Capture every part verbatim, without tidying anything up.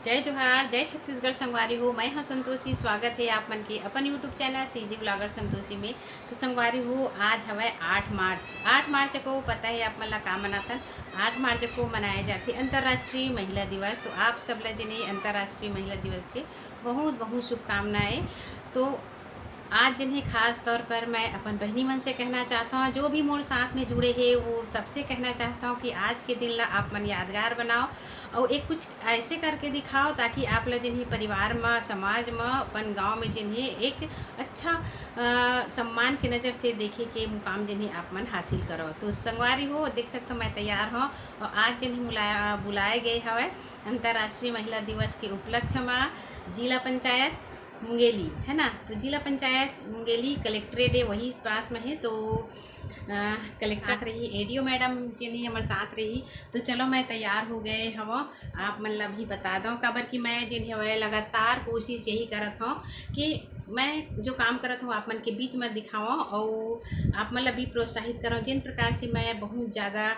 जय जोहार, जय छत्तीसगढ़ संगवारी हो। मैं हूं संतोषी, स्वागत हे आप मन के अपन YouTube channel CG blogger Santoshi में। तो संगवारी हो, आज हवय आठ मार्च। आठ मार्च को पता हे आप मन ला का मनाथन? आठ मार्च को मनाए जाथे अंतर्राष्ट्रीय महिला दिवस। तो आप सब ला जेन हे अंतर्राष्ट्रीय महिला दिवस के बहुत बहुत शुभकामनाएं। तो आज जेन हे खास तौर पर मैं अपन बहिनी मन से कहना चाहता हूँ, जो भी मोर साथ में जुड़े हे वो सबसे कहना चाहता हूँ कि आज के दिन ला आप मन यादगार बनाओ और एक कुछ ऐसे करके दिखाओ ताकि आप ला जेन हे परिवार म, समाज म, अपन गांव में जेन हे एक अच्छा अ, सम्मान के नज़र से देखे के मुकाम जेन हे आप मन हासिल करो। तो संगवारी हो, देख सकते हो मैं तैयार हूँ और आज जेन हे मुलाया बुलाए गए हवय अंतर्राष्ट्रीय महिला दिवस के उपलक्ष्य म जिला पंचायत मुंगेली, है ना? तो जिला पंचायत मुंगेली कलेक्ट्रेट हे, वही पास में हे। तो अ, कलेक्टर रही, एडीओ मैडम जेन हे हमर साथ रही। तो चलो, मैं तैयार हो गए हवं, आप मन ला भी बता दो, काबर कि मैं जेन हवय लगातार कोशिश यही करत हूँ कि मैं जो काम करत हूँ आप मन के बीच में दिखाऊँ और आप मन ला भी प्रोत्साहित करूँ। जिन प्रकार से मैं बहुत ज़्यादा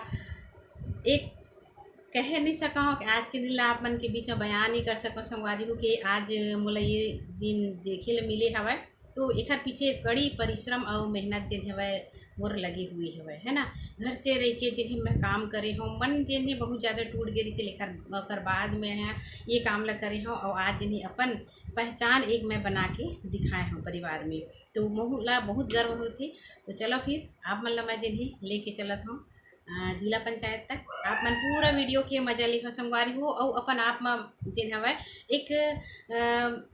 एक कह नहीं सका हूँ कि आज के दिन ला आप मन के बीच में बयान नहीं कर सकूँ संगवारी हो कि आज मोला ये दिन देखे ला मिले हवय। तो एकर पीछे कड़ी परिश्रम अउ मेहनत जेन हवय मोर लगे हुए हवय, है ना। घर से रह के जेन हे मैं काम करे हूँ, मन जेन हे बहुत ज़्यादा टूट गे रिहिसे, लेकर ओकर बाद में है ये काम ला करे हूँ और आज जेन हे अपन पहचान एक मैं बना के दिखाए हूँ परिवार में। तो मोला बहुत गर्व होथे। तो चलो फिर आप मन ला मैं जेन हे लेके चलत हूँ अ, जिला पंचायत तक। आप मन पूरा वीडियो के मजा लेहो संगवारी हो, अउ अपन आप म जेन हवय एक अ,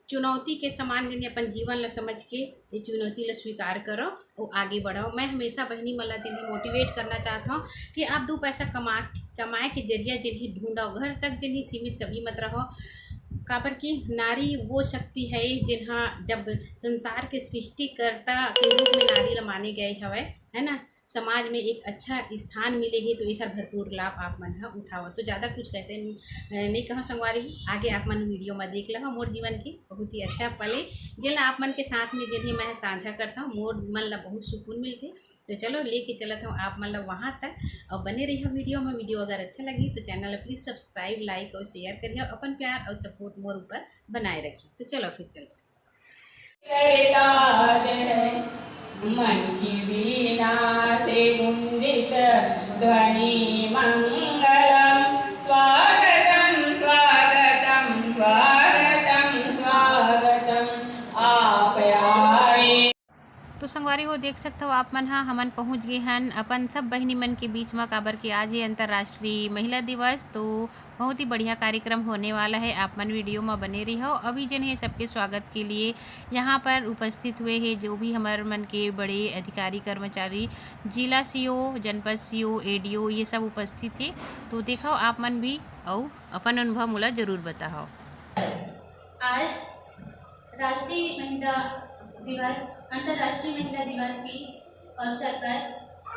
चुनौती के समान जेन हे अपन जीवन ला समझ के ये चुनौती ला स्वीकार करो अउ आगे बढ़ो। मैं हमेशा बहिनी मन ला जेन हे मोटिवेट करना चाहत हूँ कि आप दू पैसा कमा कमाए के जरिया जेन हे ढूंढो, घर तक जेन हे सीमित कभी मत रहो, काबर कि नारी वो शक्ति है जेन हा जब संसार के सृष्टिकर्ता के रूप में नारी ला माने गए हवय, है ना, समाज में एक अच्छा स्थान मिले हे, तो एकर भरपूर लाभ आप मन ह उठाओ। तो ज़्यादा कुछ कहते नहीं, अ, नहीं कहो संगवारी हो, आगे आप मन वीडियो में देख लो मोर जीवन के बहुत ही अच्छा पल हे, जेला आप मन के साथ में जेन हे मैं साझा करता हूँ, मोर मन ला बहुत सुकून मिलथे। तो चलो लेके चलत हूँ आप मन ला वहाँ तक और बने रहिए वीडियो में। वीडियो अगर अच्छा लगी तो चैनल ला प्लीज सब्सक्राइब, लाइक और शेयर करिए, अपन प्यार और सपोर्ट मोर ऊपर बनाए रखिए। तो चलो फिर चलते हैं। करता जय मन की वीणा से गुंजित ध्वनि मंगलम। स्वागतम स्वागतम स्वागतम स्वागतम आप आए। तो संगवारी हो, देख सकत हो आप मन हा, हमन पहुँच गे हन अपन सब बहिनी मन के बीच म, काबर के आज हे अंतर्राष्ट्रीय महिला दिवस। तो बहुत ही बढ़िया कार्यक्रम होने वाला है, आप मन वीडियो म बने रहो। अभी जेन हे सबके स्वागत के लिए यहाँ पर उपस्थित हुए हे जो भी हमर मन के बड़े अधिकारी कर्मचारी, जिला सीओ, जनपद सीओ, एडीओ, ये सब उपस्थित हे। तो देखो आप मन भी अउ अपन अनुभव मोला जरूर बताओ। आज राष्ट्रीय महिला दिवस, अंतर्राष्ट्रीय महिला दिवस के अवसर पर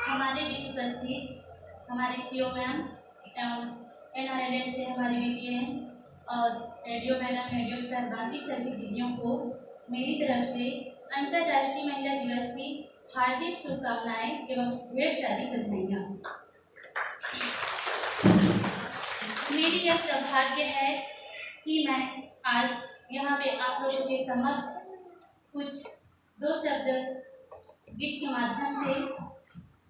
हमारे बीच उपस्थित हमारे सीओ मैम एवं एनआरएलएम से हमारी बीपीएन और एडीओ मैडम, एडीओ सर, बाकी सभी दीदियों को मेरी तरफ से अंतर्राष्ट्रीय महिला दिवस की हार्दिक शुभकामनाएं एवं ढेर सारी बधाइयाँ। मेरी यह सौभाग्य है कि मैं आज यहाँ पे आप लोगों के समक्ष कुछ दो शब्द गीत के माध्यम से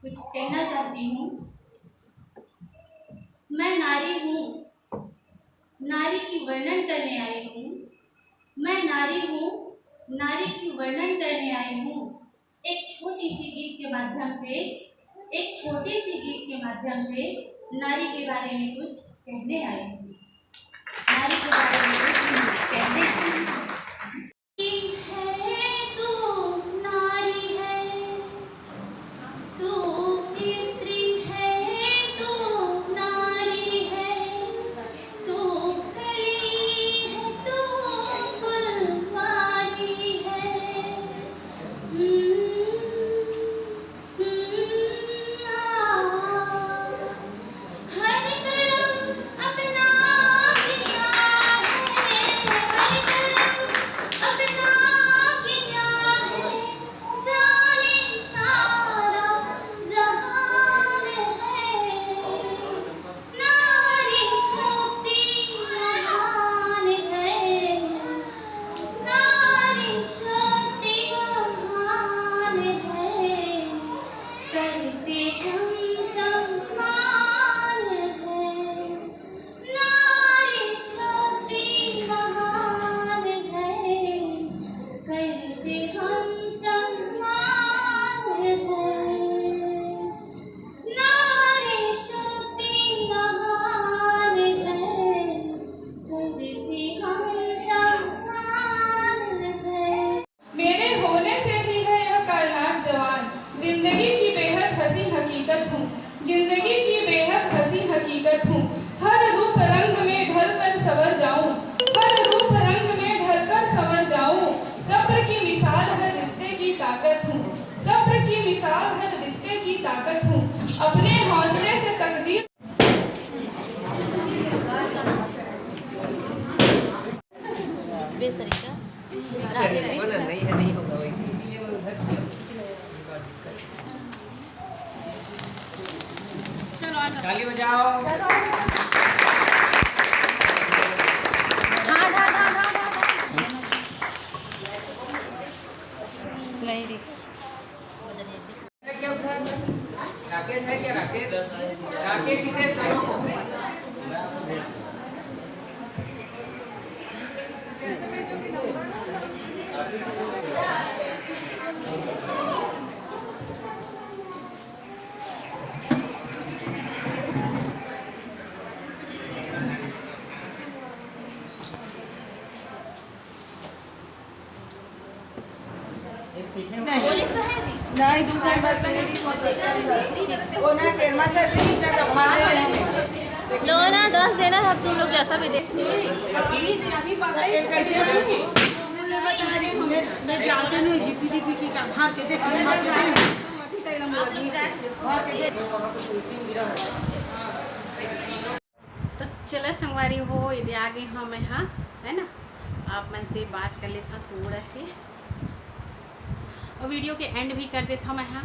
कुछ कहना चाहती हूँ। मैं नारी हूँ, नारी की वर्णन करने आई हूँ। मैं नारी हूँ, नारी की वर्णन करने आई हूँ। एक छोटी सी गीत के माध्यम से, एक छोटी सी गीत के माध्यम से नारी के बारे में कुछ कहने आई हूँ। नारी के बारे में कुछ कहने आई हूँ। है तू नारी है, तू स्त्री है, तू नारी है, तू कली है, तू फुलवारी है। हम्म, हम्म, आ, हर करम अपना किया साल भर रिश्ते की ताकत हूँ, अपने हौसले से तकदीर। बेसरिका। राधे कृष्ण। नहीं है, नहीं होगा वैसे, इसीलिए मैं उधर किया। चलो, आ जाओ। ताली बजाओ। हाँ, हाँ, हाँ, हाँ, हाँ, हाँ। नहीं रे। राकेश है क्या? राकेश, राकेश इधर चलो। नहीं। नहीं, दूसरा बस वो ना केरमा से भी इतना जब मार दे रहे हैं। लो ना, दस देना है, अब तुम लोग जैसा भी दे। कैसे? मैं जानते नहीं, जीपी दीपी की का मार के देख, मार के देख। मार के देख। तो चलो संगवारी हो, एदे आ गे हंव मैं हा, है ना। आप मन से बात कर लेथंव थोड़ा से, और वीडियो के एंड भी कर देथंव मैं हा।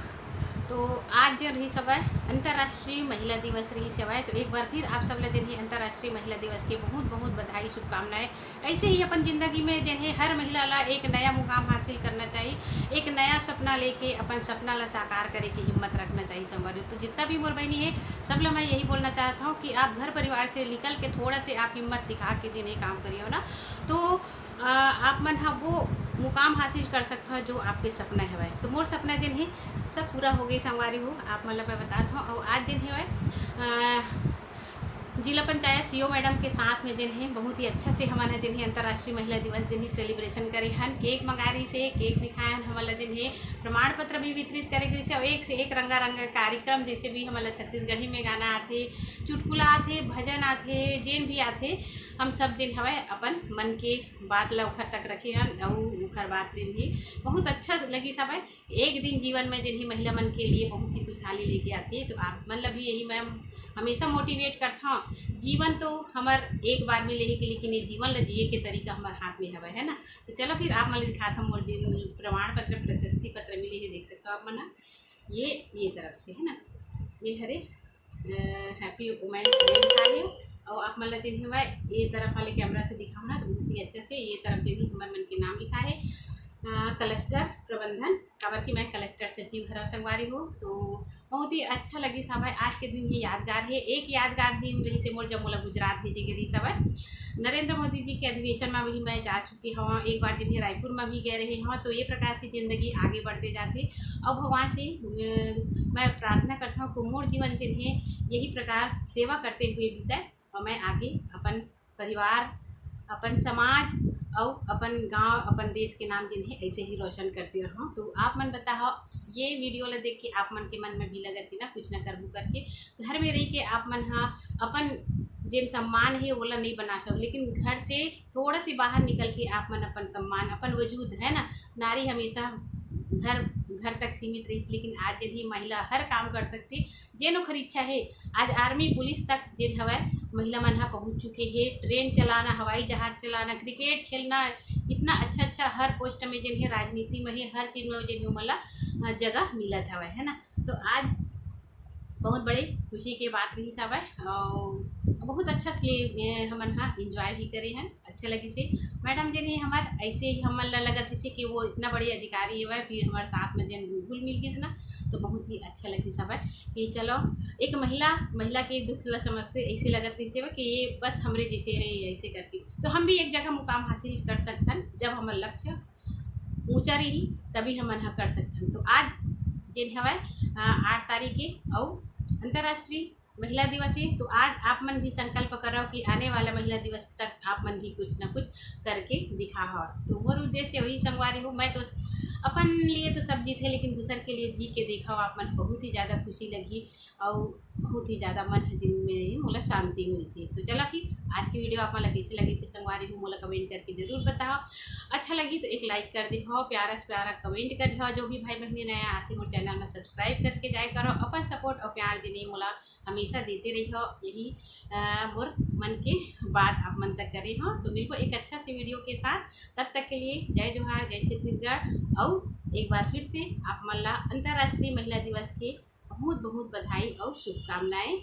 तो आज जो रहिस हवय अंतर्राष्ट्रीय महिला दिवस रहिस हवय, तो एक बार फिर आप सब ला जेन हे अंतर्राष्ट्रीय महिला दिवस के बहुत बहुत बधाई, शुभकामनाएं। ऐसे ही अपन जिंदगी में जेन हे हर महिला ला एक नया मुकाम हासिल करना चाहिए, एक नया सपना लेके अपन सपना ला साकार करे के हिम्मत रखना चाहिए संगवारी। तो जितना भी मोर बहिनी हे, सब ला मैं यही बोलना चाहत हंव कि आप घर परिवार से निकल के थोड़ा से आप हिम्मत दिखा के जेन हे काम करियो ना, तो अ, आप मन ह वो मुकाम हासिल कर सकत हव जो आपके सपना हवय। तो मोर सपना जेन हे सब पूरा हो गई संगवारी हो, आप मन ला मैं बतात हंव। और आज जेन हवय अ, जिला पंचायत सीईओ मैडम के साथ में जेन हे बहुत ही अच्छा से हमन ह जेन हे अंतर्राष्ट्रीय महिला दिवस जेन हे सेलिब्रेशन करे हन, केक मंगाए रहिस हे, केक भी खाए हन, हमन ला जेन हे प्रमाण पत्र भी वितरित करे गिस हे, और एक से एक रंगारंग कार्यक्रम, जैसे भी हमन ला छत्तीसगढ़ी में गाना आथे, चुटकुला आथे, भजन आथे, जेन भी आथे, हम सब जेन हवय अपन मन के बात ला ओखर तक रखे हन, अउ ओखर बात जेन हे बहुत अच्छा लगिस हवय। एक दिन जीवन में जेन हे महिला मन के लिए बहुत ही खुशहाली लेके आथे। तो आप मन ला भी यही मैं हमेशा मोटिवेट करथंव, जीवन तो हमर एक बार मिले हे, लेकिन ये जीवन ला जिए के तरीका हमर हाथ में हवय, है ना। तो चलो फिर आप मन ला दिखात हंव मोर जेन प्रमाण पत्र, प्रशस्ति पत्र मिले हे, देख सकते हो आप मन ह। ये, ये तरफ से है ना, ये हरे, अ, Happy Women's Day लिखा हे। और आप मन ला जेन हवय ये तरफ वाले कैमरा से दिखाओ ना, तो बहुत ही अच्छा से ये तरफ जेन हे हमर मन के नाम लिखा हे, अ, कलस्टर प्रबंधन, काबर कि मैं कलस्टर सचिव हरव संगवारी हो। तो बहुत ही अच्छा लगिस हवय। आज के दिन ये यादगार हे, एक यादगार दिन रहिस हे मोर, जब मोला गुजरात भेजे गे रहिस हवय। नरेंद्र मोदी जी के अधिवेशन में भी मैं जा चुके हवं, एक बार जेन हे रायपुर में भी गए रहे हवं। तो ये प्रकार से जिंदगी आगे बढ़ते जाथे। और भगवान से, अ, मैं प्रार्थना करता हूँ कि मोर जीवन जेन हे यही प्रकार सेवा करते हुए बीते, और मैं आगे अपन परिवार, अपन समाज, अउ अपन गांव, अपन देश के नाम जेन हे ऐसे ही रोशन करते रहूं। तो आप मन बताओ, ये वीडियो ला देख के आप मन के मन में भी लगत हे ना, कुछ ना करबू करके। घर में रह के आप मन हा अपन जेन सम्मान हे, ओला नहीं बना सको, लेकिन घर से थोड़ा सी बाहर निकल के आप मन अपन सम्मान, अपन वजूद, है ना, नारी हमेशा घर, घर तक सीमित रहिस, लेकिन आज जेन हे महिला हर काम कर सकथे, जेन ओखर इच्छा हे। आज आर्मी, पुलिस तक जेन हवय, महिला मन ह पहुंच चुके हे। ट्रेन चलाना, हवाई जहाज चलाना, क्रिकेट खेलना, इतना अच्छा अच्छा हर पोस्ट में जेन हे, राजनीति में हे, हर चीज में जेन हे, ओमन ला, अ, जगह मिलत हवय, है ना। तो आज बहुत बड़े खुशी के बात रहिस हवय, अउ बहुत अच्छा से, ए, हमन ह एंजॉय भी करे हन। अच्छा लगिस हे। मैडम जेन हे हमर, ऐसे ही हमन ला लगत रहिस हे कि वो इतना बड़े अधिकारी हवय, फिर हमर साथ में जेन घुल मिल गिस ना, तो बहुत ही अच्छा लगिस हवय कि चलो, एक महिला, महिला के दुख ला समझथे, ऐसे लगत रहिस हवय कि ये बस हमरे जैसे है, ऐसे करके। तो हम भी एक जगह मुकाम हासिल कर सकथन, जब हमर लक्ष्य ऊंचा रही, तभी हमन ह कर सकथन। तो आज जेन हवय, अ, आठ तारीख के अउ अंतर्राष्ट्रीय महिला दिवस हे, तो आज आप मन भी संकल्प करव कि आने वाला महिला दिवस तक आप मन भी कुछ ना कुछ करके दिखाहव। तो मोर उद्देश्य वही संगवारी हो, मैं तो अपन लिए तो सब जीथे, लेकिन दूसर के लिए जी के देखव आप मन, बहुत ही ज़्यादा खुशी लगही और बहुत ही ज़्यादा मन ह जिन में ही मोला शांति मिलती। तो चला फिर, आज की वीडियो आप मन ला कैसे लगी से संगवारी हो, मोला कमेंट करके जरूर बताओ। अच्छा लगी तो एक लाइक कर दे हो, प्यारा से प्यारा कमेंट कर दे हो। जो भी भाई बहनी नया आते मोर चैनल में सब्सक्राइब करके जाए करो, अपन सपोर्ट और प्यार जिन मोला हमेशा देते रही हो। यही अ, मोर मन के बात आप मन तक करे हो। तो मिलबो एक अच्छा सी वीडियो के साथ, तब तक के लिए जय जोहार, जय छत्तीसगढ़। और एक बार फिर से आप मन ला अंतर्राष्ट्रीय महिला दिवस के बहुत बहुत बधाई और शुभकामनाएं।